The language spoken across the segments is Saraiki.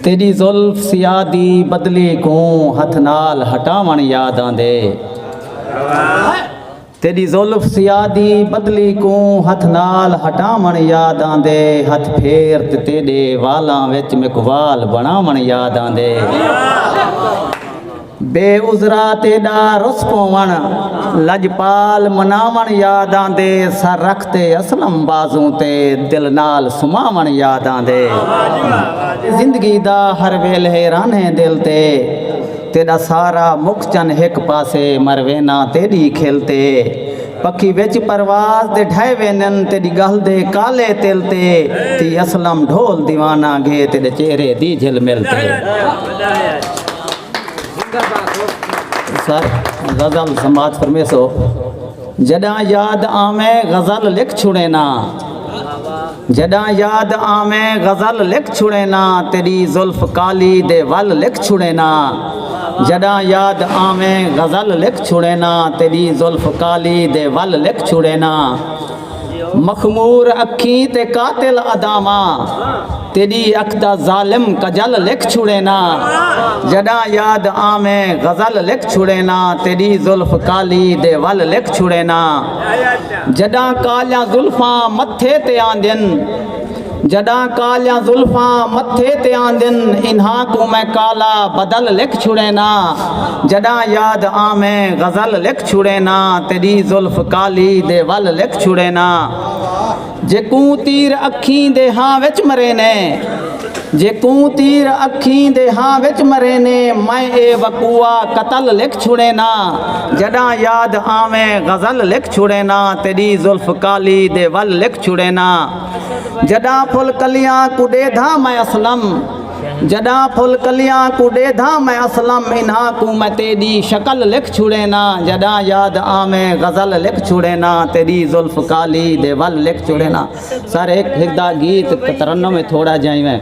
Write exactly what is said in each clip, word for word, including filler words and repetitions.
تیݙی زلف سیاہ دی بدلی کوں ہتھ نال ہٹاوݨ یاد آندے۔ تیݙی زلف سیاہ دی بدلی کوں ہتھ نال ہٹاوݨ یاد آندے۔ ہتھ پھیر تے تیݙے والاں وچ میکوں وال بݨاوݨ یاد آندے۔ بے عذرا تیݙا رس پووݨ، لڄپال مناوݨ یاد آندے۔ سر رکھ تے اسلم بازوں تے، دل نال سماوݨ یاد آندے۔ زندگی دا ہر ویلھے رہنے دل تے، تیݙا سارا مک چن ہک پاسے، مر وینداں تیݙی کھل تے۔ پکھی وچ پرواز دے ڈھہہ ویندن، تیݙی ڳل دے کالے تل تے۔ تھی اسلم ڈھول دیوانہ، گھے تیݙے چہرے دی جھل مل تے۔ سر، غزل سماعت فرمیسو۔ جݙاں یاد آویں غزل لکھ چھوڑینا، جݙاں یاد آویں غزل لکھ چھوڑینا، تیݙی زلف کالی دے ول لکھ چھوڑینا۔ جݙاں یاد آویں غزل لکھ چھوڑینا، تیݙی زلف کالی دے ول لکھ چھوڑینا۔ مخمور اکھیں تے قاتل اداواں، تیݙی اکھ دا ظالم کجل لکھ چھوڑینا۔ جݙاں یاد آویں غزل لکھ چھوڑینا، تیݙی زلف کالی دے ول لکھ چھوڑینا۔ جݙاں کالیاں زلفاں متھے تے آندن، جݙاں کالیاں زلفاں متھے تے آندن، انہاں کوں میں کالا بدل لکھ چھوڑینا۔ جݙاں یاد آویں غزل لکھ چھوڑینا، تیݙی زلف کالی دے ول لکھ چھوڑینا۔ جیکوں تیر اکھیں دے ہاں وچ مرینے، جیکوں تیر اکھیں دے ہاں وچ مرینے، میں اے وقوعہ قتل لکھ چھوڑینا۔ جݙاں یاد آویں غزل لکھ چھوڑینا، تیݙی زلف کالی دے ول لکھ چھوڑینا۔ جݙاں پھل کلیاں کوں ݙیدھاں میں اسلم، جݙاں پھل کلیاں کوں ݙیدھاں میں اسلم، انہاں کوں میں تیݙی شکل لکھ چھوڑینا۔ جݙاں یاد آویں غزل لکھ چھوڑینا، تیݙی زلف کالی دے ول لکھ چھوڑینا۔ سر، ہک، ہک دا گیت ترنم ہے، تھوڑا جیہاں میں۔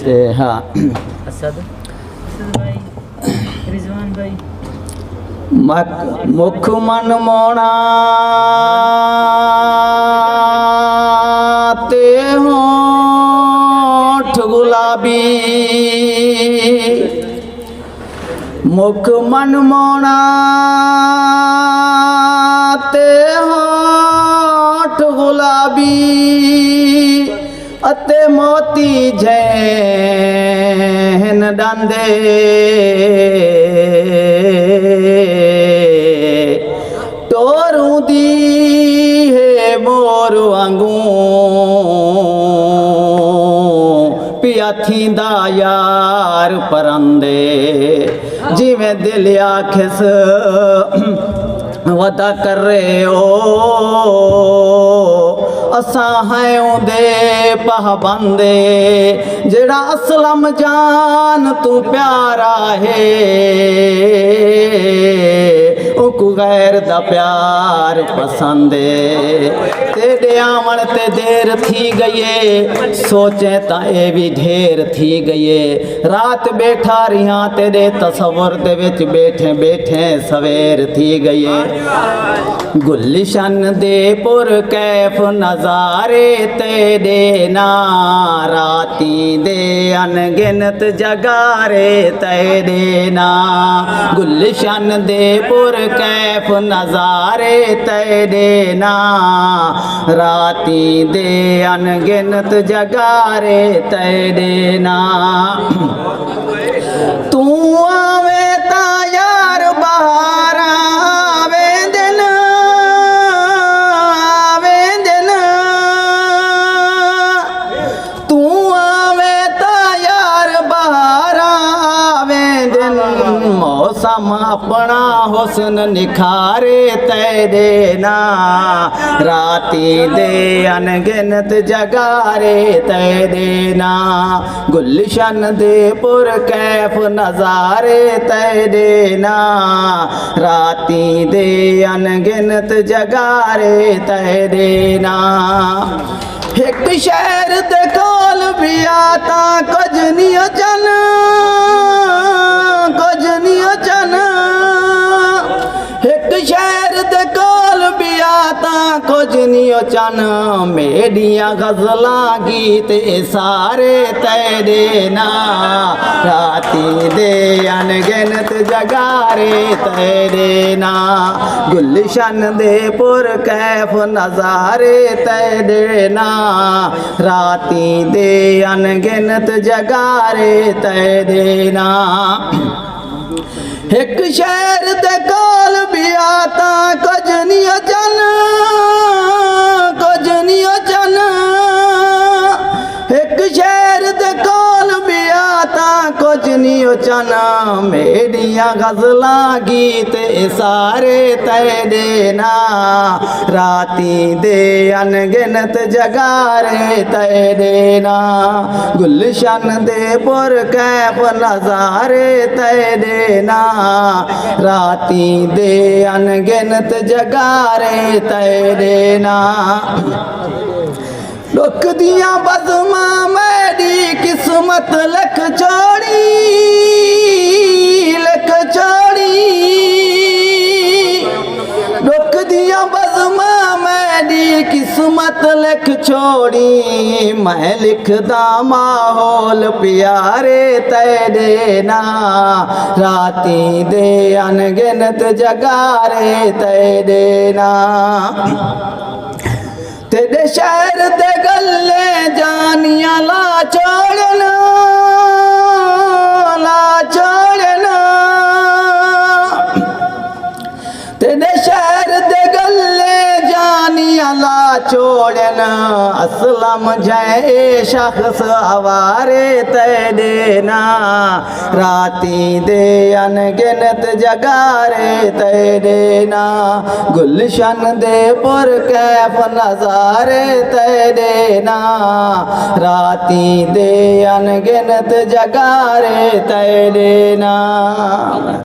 تے ہاں۔ اسد۔ رضوان بھائی۔ مک-، مکھ من مونا تے ہونٹھ گلابی، مکھ من مونا تے ہونٹھ گلابی، اتے موتی جھین ݙاندے، ٹوروں دی ہے مور وانگوں، پیا تھیندا یار پرندے۔ جیویں دل آکھس وعدہ کرے او، اساں ہیں اوندے پابند، جیڑھا اسلم جان توں پیارا ہے، اوکوں غیر دا پیار پسند ہے۔ تیݙے آوݨ تے دیر تھی ڳئی ہے، سوچیں تاں اے وی ڈھیر تھی ڳئی ہے۔ رات ٻیٹھا ریہاں تیݙے تصور دے وچ، ٻیٹھیں ٻیٹھیں سویر تھی ڳئی ہے۔ گلشن دے پر کیف نظارے تیݙے ناں، راتیں دے ان گنت جگارے تیݙے ناں۔ گلشن دے پر کیف نظارے تیݙے ناں، راتیں دے ان گنت جگارے تیݙے ناں۔ توں آویں تاں یار بہاراں آویندن، آویندن۔ توں آویں تاں یار بہاراں آویندن، موسم اپݨا حسن نکھارے تیݙے ناں، راتیں دے ان گنت جگارے تیݙے ناں۔ گلشن دے پر کیف نظارے تیݙے ناں، راتیں دے ان گنت جگارے تیݙے ناں۔ ہک شہر دے کول ٻیا تاں کجھ نی اچن، کجھ نی اچن۔ ہک شہر دے کول ٻیا تاں کجھ نی چن، میݙیاں غزلاں گیت اے سارے تیݙے ناں۔ راتی دے انگنت جگارے تیݙے ناں، گلشن دے پر کیف نظارے تیݙے ناں۔ راتی دے انگنت جگارے تیݙے ناں۔ ہک شہر دے کول ٻیا تاں کجھ نی اچن، کجھ نی اچن۔ ہک شہر دے کول ٻیا تاں کجھ نی اچن، میݙیاں غزلاں گیت اے سارے تیݙے ناں۔ راتی دے انگنت جگارے تیݙے ناں، گلشن دے پر کیف نظارے تیݙے ناں۔ راتی دے انگنت جگارے تیݙے ناں۔ ݙکھ دیاں بزماں میݙی قسمت لکھ چھوڑی، لکھ چھوڑی۔ ݙکھ دیاں بزماں میݙی قسمت لکھ چھوڑی، میں لکھداں ماحول پیارے تیݙے ناں۔ راتی دے انگنت جگارے تیݙے ناں۔ تیݙے شہر دے ڳلے جانیاں لا چھوڑن، لا چھوڑن۔ تیݙے شہر دے ڳلے جانیاں لا چھوڑن، اسلم جئیں اے شخص آوارے تیݙے ناں۔ راتی دے انگنت جگارے تیݙے ناں، گلشن دے پر کیف نظارے تیݙے ناں۔ راتی دے انگنت جگارے تیݙے ناں۔